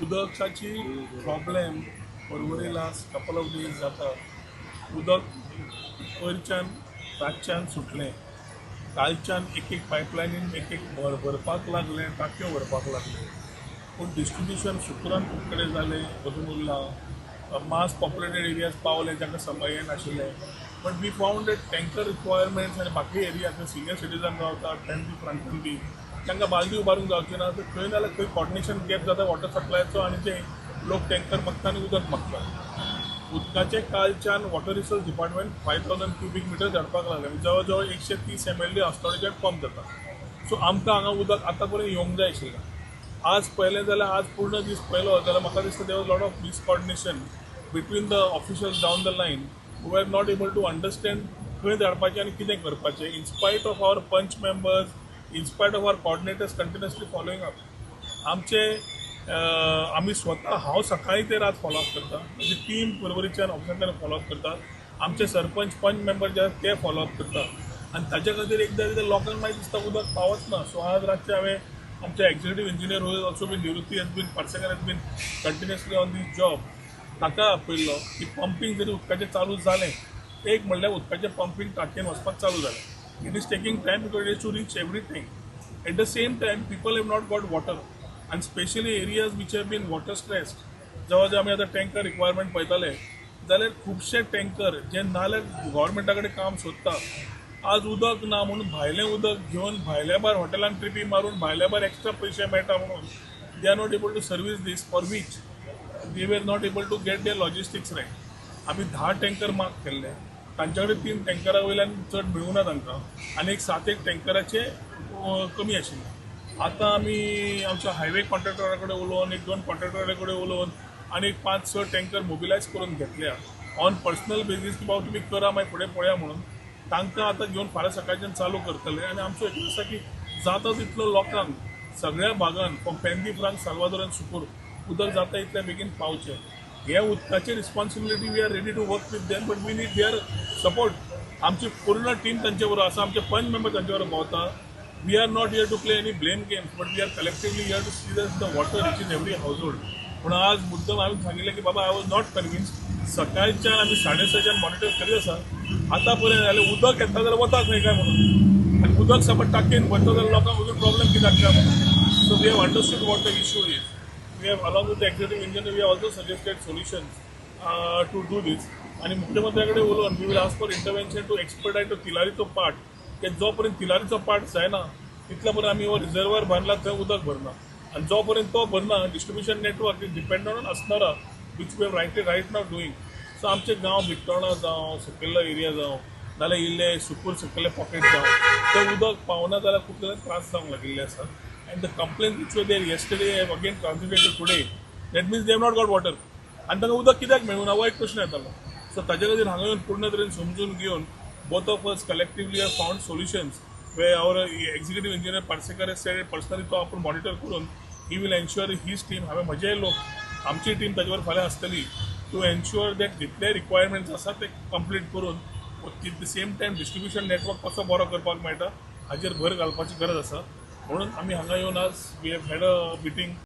उदकाची problem Porvorim last couple of days जाता. उदक पयरच्यान रातच्यान सुटलें. कालच्यान एक एक पायपलायनीन एक एक भरपाक लागले, टाकयो भरपाक लागले, पूण डिस्ट्रिब्युशन शुक्रान खूब कडेन जालें. अजून उरलां. मास पॉप्युलेटेड एरियाज पावले जांकां समय नाशिल्लें, but we found that tanker requirements आनी बाकी एरिया खंय सिनियर सिटीजन रावतात, पेंदी फ्रांटन बी, तांकां बालदी उबारूंक जावची ना. तर खंय ना जाल्यार खंय कॉर्डिनेशन गॅप जाता वॉटर सप्लायचो आनी ते लोक टँकर मागता आनी उदक मागता. उदकाचे कालच्यान water resource department 5,000 cubic meter धाडपाक लागले. म्हणजे जवळ जवळ 130 एमएलडी अस्नोडेच्यान पंप जाता. सो आमकां हांगा उदक आतां पर्यंत येवंक जाय आशिल्लें. आज पळयलें जाल्यार, आज पूर्ण दीस पळयलो जाल्यार म्हाका दिसता there was lot of miscoordination between the officials down the line who are not able to understand खंय धाडपाचें आनी कितें करपाचें, in spite of our panch members, in spite of our coordinators continuously following up. आमचे आमी स्वता, हांव सकाळी ते रात फॉलोअप करता, म्हजी टीम पर्वरीच्यान ऑफिसांतल्यान फॉलोअप करता, आमचे सरपंच, पंच मेंबर जे आसात ते फॉलोअप करता आनी ताच्या खातीर एकदां एकदां लोकांक मागीर दिसता उदक पावच ना. सो आज रातचें हांवें आमचे executive engineer who also been Nivrutti has been, Parsekar has been continuously on this job, ताका आपयल्लो की पंपींग जरी उदकाचें चालू जालें, एक म्हणल्यार उदकाचें पंपींग टाकयेन वचपाक चालू जालें. It is taking time because it is to reach everything. At the same time, people have not got water and specially areas which have been water stressed. जवळ जवळ आमी आतां टँकर रिक्वायरमेंट पळयताले जाल्यार खुबशे टँकर जे नाल्यार गव्हर्मेंटा कडेन काम सोदता. आज उदक ना म्हणून भायलें उदक घेवन भायल्या भायर हॉटेलान ट्रिपी मारून भायल्या भायर एक्स्ट्रा पयशे मेळटा म्हणून they are not able to service this, for which they were not able to get their logistics right. आमी 10 टँकर मार्क केल्ले. तांच्या कडेन तीन टँकरा वयल्यान चड मेळूं ना तांकां आनी एक सात एक टँकराचे कमी आशिल्ले. आतां आमी आमच्या हायवे कॉन्ट्रॅक्टरा कडेन उलोवन, एक दोन कॉन्ट्रॅक्टरा कडेन उलोवन आनी एक पांच स टँकर मोबिलायज करून घेतल्या ऑन पर्सनल बेजीस की बाबा तुमी करा, मागीर फुडें पळया म्हणून. तांकां आतां घेवन फाल्यां सकाळच्यान चालू करतले आनी आमचो हेतू आसा की जाता तितलो लोकांक सगळ्या भागान, फ्रॉम पेंदी फ्रांक, साल्वादोर आनी सुकूर उदक जाता इतल्या बेगीन पावचें. हे उदकाची responsibility, we are ready to work with them, but we need their support. आमची पूर्ण टीम तांचे बरोबर आसा. आमचे पंच मेंबर तांचे बरोबर भोंवता. We are not here to play any blame games, but we are collectively here to see the water reach in every household. पूण आज मुद्दम हांवें सांगिल्लें की बाबा, I was not convinced. सकाळच्यान आमी 6:30च्यान मॉनिटर करीत आसा. आतां पर्यंत जाल्यार उदक येता जाल्यार वता खंय काय म्हणून आनी उदक समज टाकयेन वता जाल्यार लोकांक अजून प्रॉब्लेम कित्याक काय म्हणून. So we have understood what the issue is. We have, along with the executive engineer, we have also suggested solutions to do this. आणि मुख्यमंत्र्याकडे उलोवन we will ask for intervention to expedite to तिलारीचो part, की जो पर्यंत तिलारीचो part जायना तितल्या पर्यंत आमी हो रिझर्वर बांदला थंय उदक भरना आनी जो पर्यंत तो भरना, distribution network is dependent on Assonora, which we right right now doing. So आमचे गांव बिट्टोणा जावं, सकयल्लो एरिया जावं, नाल्यार इल्ले सुकूर सकयल्ले पॉकेट जावं, ते उदक पावना जाल्यार खूब जाणांक त्रास जावंक लागिल्ले आसा. And the complaints which were there yesterday have again transited to today. That means they have not got water. आनी तांकां उदक कित्याक मेळूना हो एक प्रश्न येतालो. सो ताजे खातीर हांगा येवन पूर्ण तरेन समजून घेवन both of us collectively have found solutions where our executive engineer Parsekar said personally तो आपूण मॉनिटर करून he will ensure his team, हांवें म्हजे लोक, आमची टीम ताजेवर फाल्यां आसतली टू एन्श्युअर that जितले रिक्वायरमेंट्स आसा ते कंप्लीट करून at the same time distribution network कसो बरो करपाक मेळटा हाजेर भर घालपाची गरज आसा म्हणून आमी हांगा येवन आज we have had a meeting.